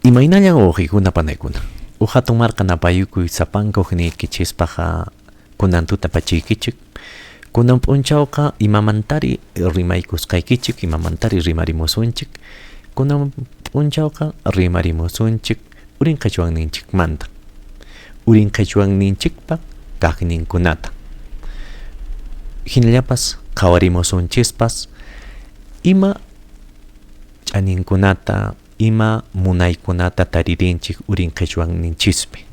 Imaynallan wawqiykuna panaykuna. Huk hatun marka napayukuy sapanka hukniykichispaq kunan tuta pachiykichik. Kunan p'unchawqa imamantari rimaykusqaykichik, imamantari rimarimusunchik. Kunan p'unchawqa rimarimusunchik urin qhichwanninchikmanta. Urin qhichwanninchikpa kaqninkunata. Hinallapas qhawarimusunchispas ima ch'aninkunata, ima munaykunata taririnchik urin qhichwanninchispi.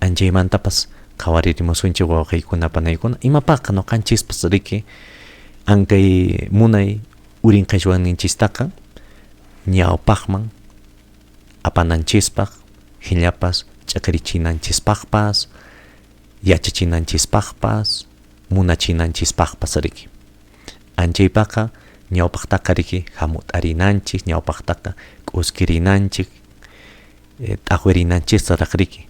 Anchaymantapas qhawaririmusunchik wawqiykuna panaykuna imapaqqa ñuqanchispas riki ankay munay urin qhichwanninchistaqa ñawpaqman apananchispaq, hinallapas ch'iqirichinanchispaqpas, yachachinanchispaqpas, munachinanchispaqpas riki. Anchaypaqa ñawpaqtaqa riki hamut'arinanchik, ñawpaqtaqa k'uskirinanchik, t'aqwirinanchisraq riki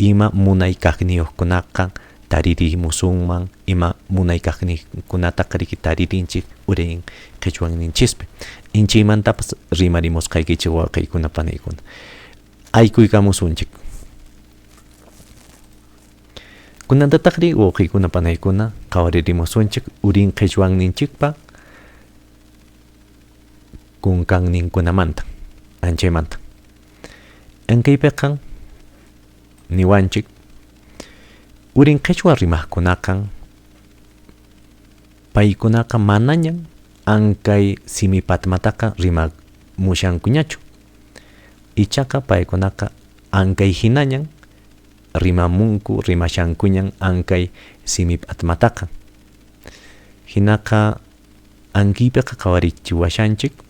ima munay kaqniyuqkunaqa taririmusunman, ima munay kaqninkunataqa riki taririnchik urin qhichwanninchispi. Inchaymantapas rimarimusqaykichik wawqiykuna panaykuna. Aykuykamusunchik. Kunantataqri wawqiykuna panaykuna qhawaririmusunchik urin qhichwanninchikpa kunkanninkunamanta, anchaymanta. Ankaypiqa niwanchik urin qhichwa rimaqkunaqa paykunaqa manañan ankay simi patmataqa rimamushankuñachu. Ichaqa paykunaqa ankay hinañan rimamunku, rimashankuñan ankay simi p'atmataqa. Hinaqa ankiypiqa qhawarichiwashanchik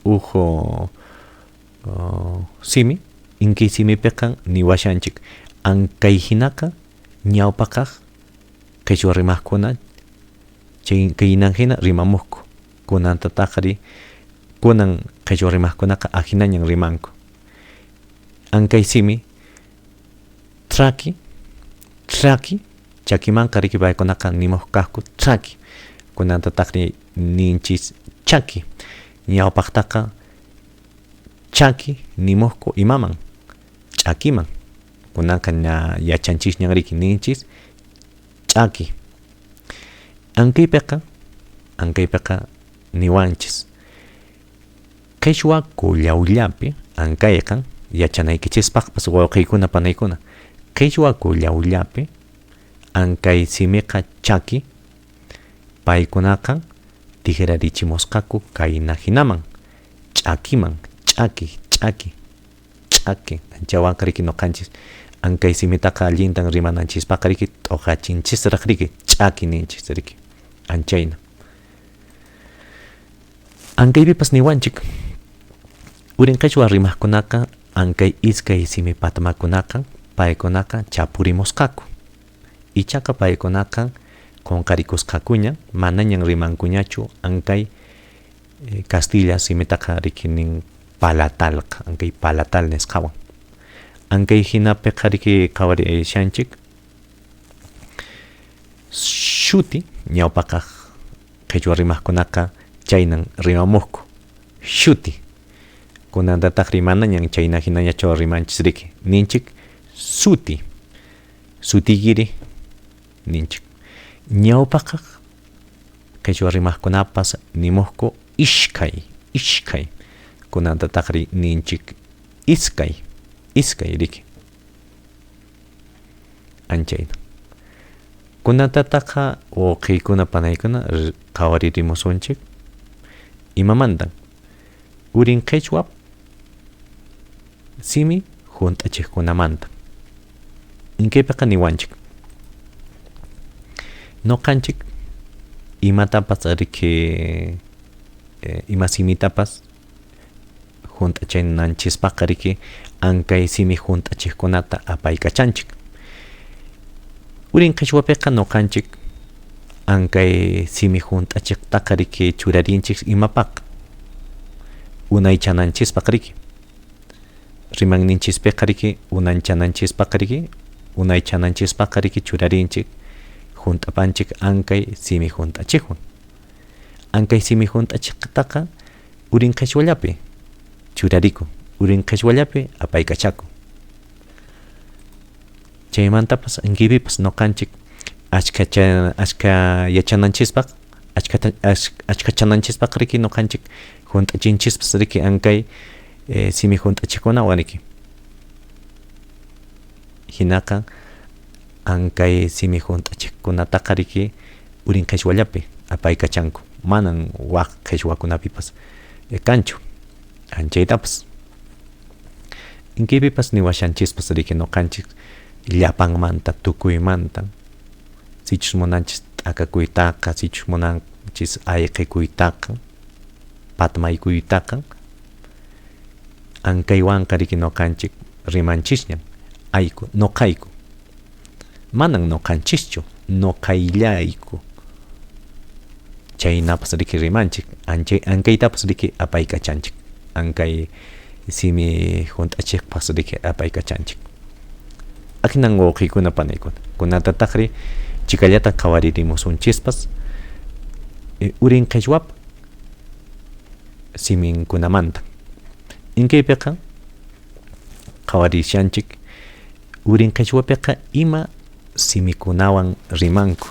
huk simi, inkay simipiqa niwashanchik ankay hinaqa ñawpaqaq qhichwa rimaqkuna chay kaynan hina rimamuqku. Kunantataqri kunan qhichwa rimaqkunaqa ahinañan rimanku. Ankay simi traki, traki, chakimanqa riki paykunaqa nimuq kaqku traki. Kunantataqri ninchis chaki. Ñawpaqtaqa chaki nimuqku imaman, ch'akiman. Kunanqa ña yachanchisñan riki ninchis ch'aki. Ankaypiqa, ankaypiqa niwanchis qhichwa qullawllapi ankayqa yachanaykichispaqpas wawqiykuna panaykuna qhichwa qullawllapi ankay simiqa chaki paykunaqa tikrarichimusqaku kayna hinaman ch'akiman, ch'aki, ch'aki, ch'aki. Anchawanqa riki ñuqanchis ankay simitaqa allintan rimananchispaqqa riki t'uqachinchisraq riki ch'aki ninchis riki anchayna. Ankaypipas niwanchik urin qhichwa rimaqkunaqa ankay iskay simi patmakunaqa paykunaqa chapurimusqaku. Ichaqa paykunaqa qunqarikusqakuña, manañan rimankuñachu ankay Castilla simitaqa riki nin palatalqa, ankay palatal nisqawan. Ankay hinapiqa riki qhawarishanchik shuti ñawpaqaq qhichwa rimaqkunaqa chaynan rimamuqku shuti. Kunantataqri manañan chayna hinañachu rimanchis riki ninchik suti, sutiykiri ninchik. Ñawpaqaq qhichwa rimaqkunapas nimuqku ishkay, ishkay. Kunantataqri ninchik iskay, iskay riki. Anchayna. Kunantataqa wawqiykuna panaykuna qhawaririmusunchik imamantan urin qhichwa simi hunt'achiqkunamanta. Inkaypiqa niwanchik ñuqanchik imatapas riki ima simitapas hunt'achinanchispaqqa riki ankay simi hunt'achiqkunata apaykachanchik. Urin qhichwapiqa ñuqanchik ankay simi hunt'achiqtaqa riki churarinchik imapaq unaychananchispaq riki. Rimanninchispiqa riki unanchananchispaq riki, unaychananchispaqqa riki churarinchik hunt'apanchik ankay simi hunt'achiqwan. Ankay simi hunt'achiqtaqa urin qhichwallapi churarikun, urin qhichwallapi apaykachakun. Chaymantapas ankaypipas nuqanchik achka yachananchispaq, achkachananchispaq riki nuqanchik hunt'achinchispas riki ankay simi hunt'achikunawan riki. Hinaqa ankay simi hunt'achiqkunataqa riki urin qhichwallapi apaykachanku, manan wak qhichwakunapipas kanchu anchaytapas. Inkaypipas niwashanchispas riki nuqanchik llapanmanta tukuymanta sichus munanchis t'akakuytaqa, sichus munanchis ayqikuytaqa, patmaykuytaqa, ankaywanqa riki nuqanchik rimanchisñan ayku, nuqayku. Manan nuqanchischu, nuqayllayku. Chaynapas riki rimanchik, ankaytapas riki apaykachanchik, ankay simi hunt'achiqpas riki apaykachanchik. Aknan wawqiykuna panaykuna, kunatataqri chikallata qhawaririmusunchispas urin qhichwap siminkunamanta. Inkaypiqa qhawarishanchik urin qhichwapiqa ima simikunawan rimanku.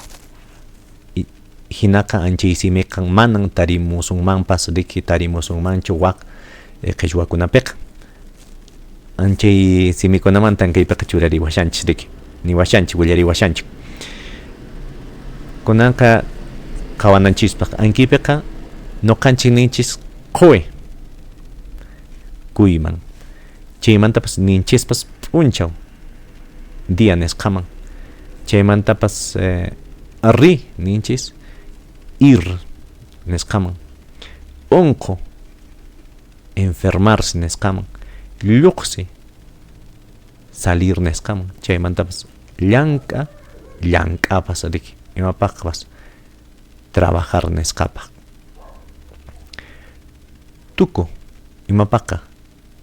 Hinaqa anchay simiqa manan tarimusunmanpas riki tarimusunmanchu wak qhichwakunapiqa. Anchay simikunamanta kaypiqa churariwashanchis riki, niwashanchik, willariwashanchik. Kunanqa qhawananchispaq ankaypiqa nuqanchik ninchis quwi kuyman, chaymantapas ninchispas p'unchaw día nisqaman, chaymantapas ri ninchis ir nisqaman, unqu enfermarse nisqaman, lluqsi salir nisqaman, chaymantapas llank'a llank'apas riki imapaqpas trabajar nisqapaq. Tuku imapaqqa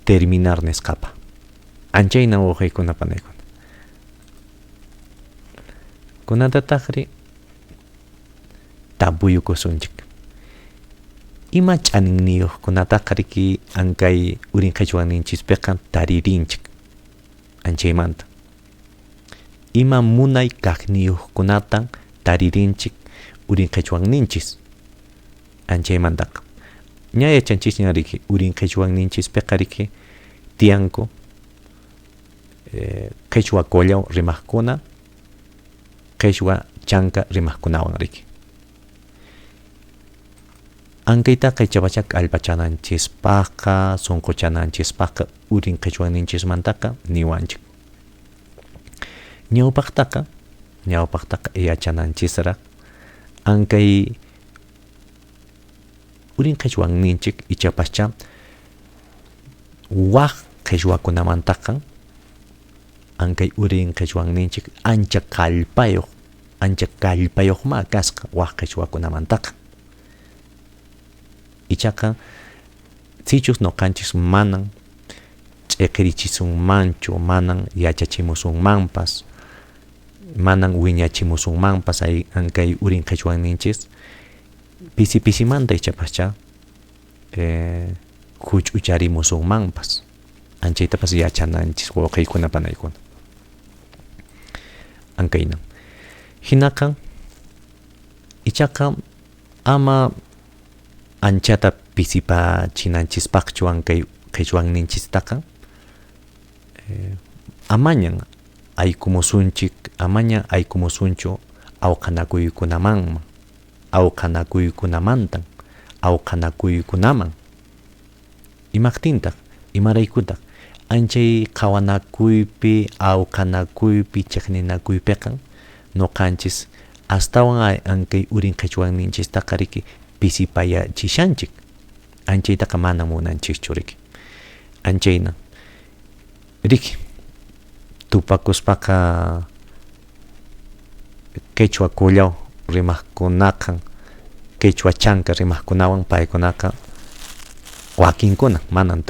terminar nisqapa. Anchayna wawqiykuna panaykuna. Kunatataqri tapuyukusunchik. Ima ch'aninniyuqkunataqa riki ankay urin qhichwaninchispiqa taririnchik anchaymanta. Ima munay kaqniyuqkunatan taririnchik urin qhichwaninchis anchaymantaqa. Ña yachanchisña riki urin qhichwaninchispiqa riki tiyanku qhichwa qullaw rimaqkuna, qhichwa chanka rimaqkunawan riki. Ankaytaqa ichapacha kallpachananchispaqqa, sunquchananchispaqqa urin qhichwaninchismantaqa niwanchik. Ñawpaqtaqa yachananchisraq ankay urin qhichwaninchik ichapascha wak qhichwakunamantaqa ankay urin qhichwaninchik ancha kallpayuqma kasqa wak qhichwakunamantaqa. Ichaqa sichus nuqanchis manan ch'iqirichisunmanchu, manan yachachimusunmanpas, manan wiñachimusunmanpas ankay urin qhichwaninchis pisi pisimanta ichapascha huch'ucharimusunmanpas. Anchaytapas yachananchis wawqiykuna panaykuna. Ankaynan. Hinaqa ichaqa ama anchata pisipachinanchispaqchu ankay qhichwaninchistaqa, amañan aykumusunchik, amaña aykumusunchu awqanakuykunaman, awqanakuykunamantan, awqanakuykunaman. Imaqtintaq, imaraykutaq anchay qhawanakuypi, awqanakuypi, chiqninakuypiqa nuqanchis astawan ankay urin qhichwaninchistaqa riki pisipayachishanchik. Anchaytaqa mana munanchischu riki. Anchayna riki tupakuspaqa quechua qullaw rimaqkunaqa, quechua chanka rimaqkunawan paykunaqa wakinkuna manan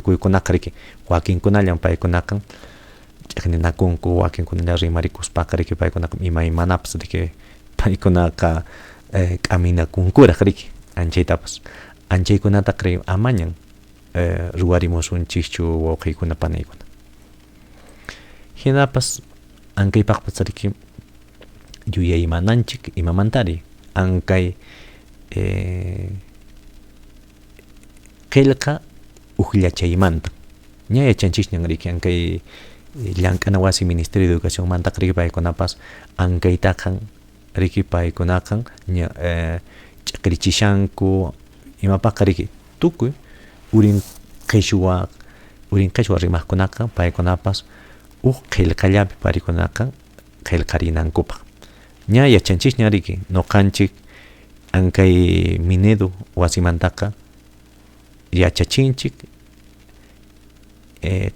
tukuykunaqa riki wakinkunallan paykunaqa ch'iqninakunku, wakinkunalla rimarikuspaqa riki paykunaqa imaymanapas riki paykunaqa k'aminakunkuraq riki anchaytapas. Anchaykunataqa amañan ruwarimusunchikchu wawqiykuna panaykuna. Hinapas ankaypaqpas riki yuyaymananchik imamantari ankay qillqa ukllachaymanta. Ña yachanchisñan riki ankay llank'ana wasi Ministerio de Educacionmantaqa riki paykunapas ankaytaqan riki paykunaqa ña ch'iqirichishanku imapaqqa riki tukuy urin qhichwa rimaqkunaqa paykunapas huk qillqallapi paykunaqa qillqarinankupaq. Ña yachanchisña riki nuqanchik ankay Minedu wasimantaqa yachachinchik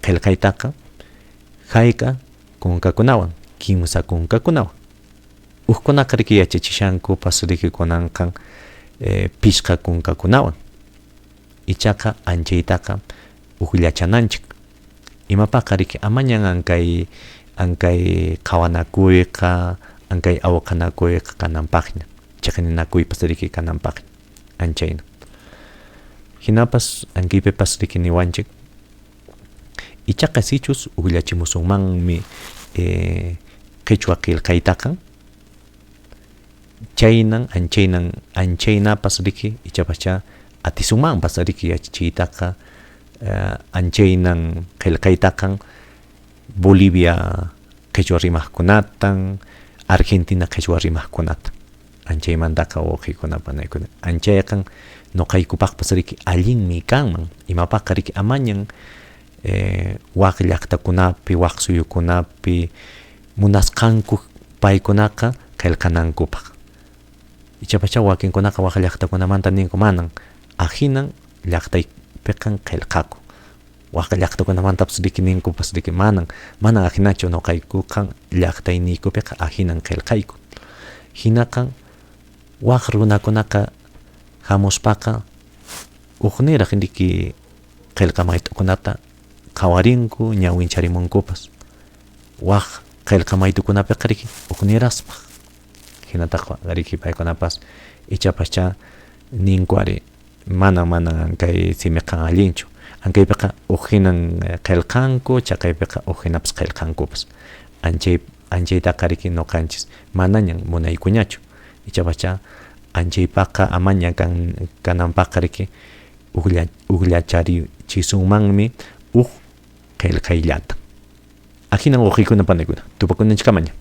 qillqaytaqa hayk'a kunkakunawan kimsa kunkakunawan. Hukkunaqa riki yachachishankupas riki kunanqa pishqa kunkakunawan. Ichaqa anchaytaqa ukllachananchik. Imapaqqa riki amañan ankay qhawanakuyqa ankay awqanakuyqa kananpaqña chiqninakuypas riki kananpaqña anchayna. Hinapas ankaypipas riki niwanchik ichaqa sichus ukllachimusunmanmi qhichwa qillqaytaqa chaynan anchaynan anchaynapas riki ichapaschá atisunmanpas riki yachachiytaqa anchaynan qillqaytaqa Bolivia qhichwa rimaqkunatan Argentina qhichwa rimaqkunatan anchaymantaqa wawqiykuna panaykuna anchayqa nuqaykupaqpas riki allinmi kanman imapaqqa riki amañan waq llaqtakunapi waq suyukunapi munasqanku paykunaqa qillqanankupaq. Ichapaschá wakinkunaqa waq llaqtakunamanta ninku manan ahinan llaqtaypiqa qillqaku. Waq llaqtakunamantapas riki ninkupas riki manan manan ahinachu nuqaykuqa llaqtayniykupiqa ahinan qillqayku. Hinaqa waq runakunaqa hamuspaqa hukniraq riki qillqa mayt'ukunata qhawarinku ñawincharimunkupas. Waq qillqa mayt'ukunapiqa riki hukniraspaq. Hinataqa riki paykunapas ichapaschá ninku ari manan manan kay simiqa allinchu. Ankaypiqa huk hinan qillqanku chaqaypiqa huk hinapas qillqankupas. Anchaytaqa riki nuqanchis manañan munaykuñachu. Ichapaschá anchaypaqqa amaña kananpaqqa riki ukllacharichisunmanmi huk qillqayllata. Ahinan wawqiykuna panaykuna tupakunanchikamaña.